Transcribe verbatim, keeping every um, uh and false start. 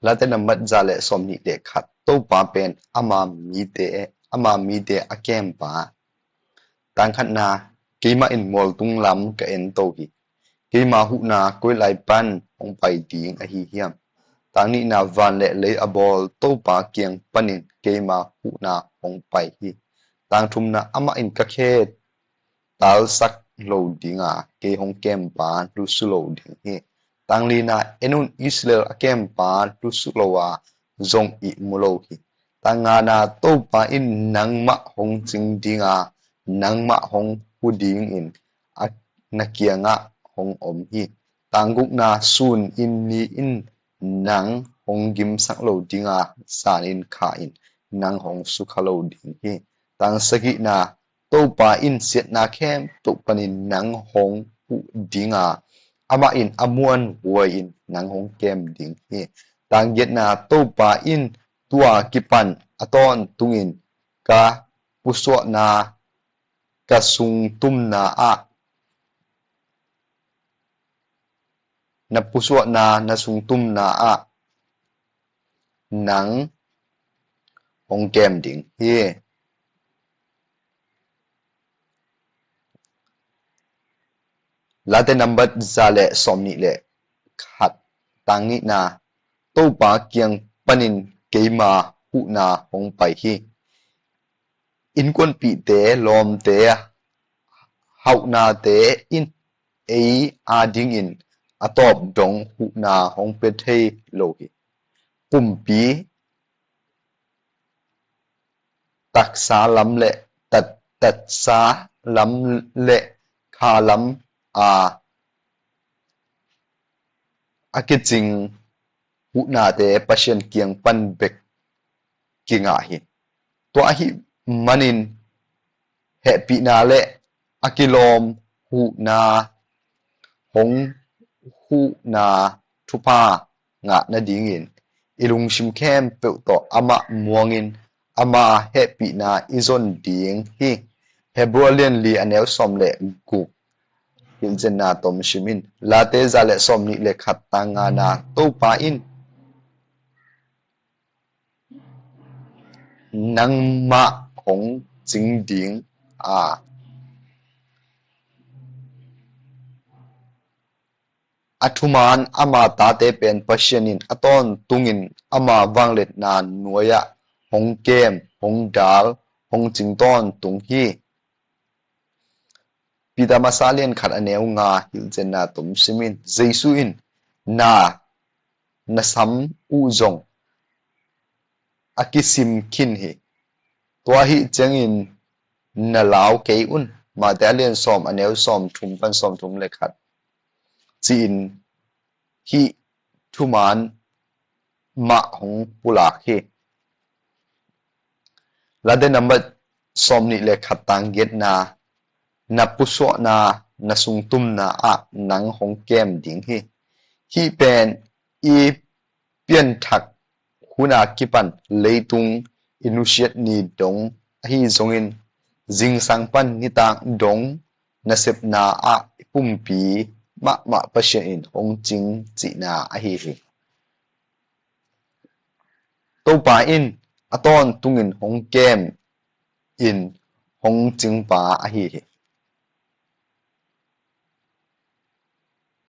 Late nambat za le sawmnih le khat. Topa pen ama mite, ama mite a kempa. Tangkhatna, keimah in mualtung lam ka ento hi. Keima huhna koi lai pan hong pai ding ahi hiam? Tangnihna, van le lei a bawl Topa kiang panin keima huhna hong pai hi. Tangthumna, amah in ka khe talsak lo dinga, kei hong kempa lusu lo ding hi. Tanglina, en un, Israel a kempa lusu lo a, zong ihmu lo hi. Tangngana, Topa in nangmah hong cing dinga, nangmah hong hu dingin a na kiangah hong om hi. Tanggukna, sun in ni in nang hong gimsak lo dinga, san in kha in nang hong sukha lo ding hi. Tangsagihna, Topa in siatna khempeuh panin nang hong huh dinga, amah in a muanhuai in nang hong kem ding hi. Tanggiatna, Topa in tua kipan a tawntungin ka pusuahna, ka sungtumna ah, na pusuahna, na sungtumna ah nang hong kem ding hi. Late nambat za le sawmnih le khat. Tangnihna, Topa kiang panin keima huhna hong pai hi. Innkuanpihte, lawmte, hauhnate in ei adingin a tawp dong huhna hong pia thei lo hi. Pumpi, taksa lam le tat, tatsa lam le kha lam a, a kicing huhnate Pasian kiang pan bek kingah hi. Tua ahih manin hehpihna le a kilawm huhna, hong huhna thupha ngah nadingin i lungsim khempeuh tawh amah muangin ama hehpihna i zon ding hi. Hebru a lian li a neu sawm le guk. Hilhcianna tom sim in. Late za le sawmnih le khat. Tangngana, Topa in nangmah hong cing ding a, a thuman ama tate pen Pasian in a tawntungin ama vangliatna nuai-ah hong kem, hong dal, hong cing tawntung hi. Peter masa lian khat a neu nga. Hilhcianna tom sim in. Jesu in na, na sam uh zong a kisim khin hi. Tua ahih ciangin na lau kei un. Mate a lian sawm a neu sawm thum pan sawm thum le khat ci-in hih thuman mah hong pulak hi. Late nambat sawmnih le khat. Tanggiatna, na pusuahna, na sungtumna ah nang hong kem ding hi. Hih pen i pianthak huna kipan leitung i nusiat ni dong ahi zongin, zingsang pan nitak dong nasepna ah i pumpi mahmah Pasian in hong cing cihna ahi hi. Topa in a tawntungin hong kem in hong cingpa ahi hi.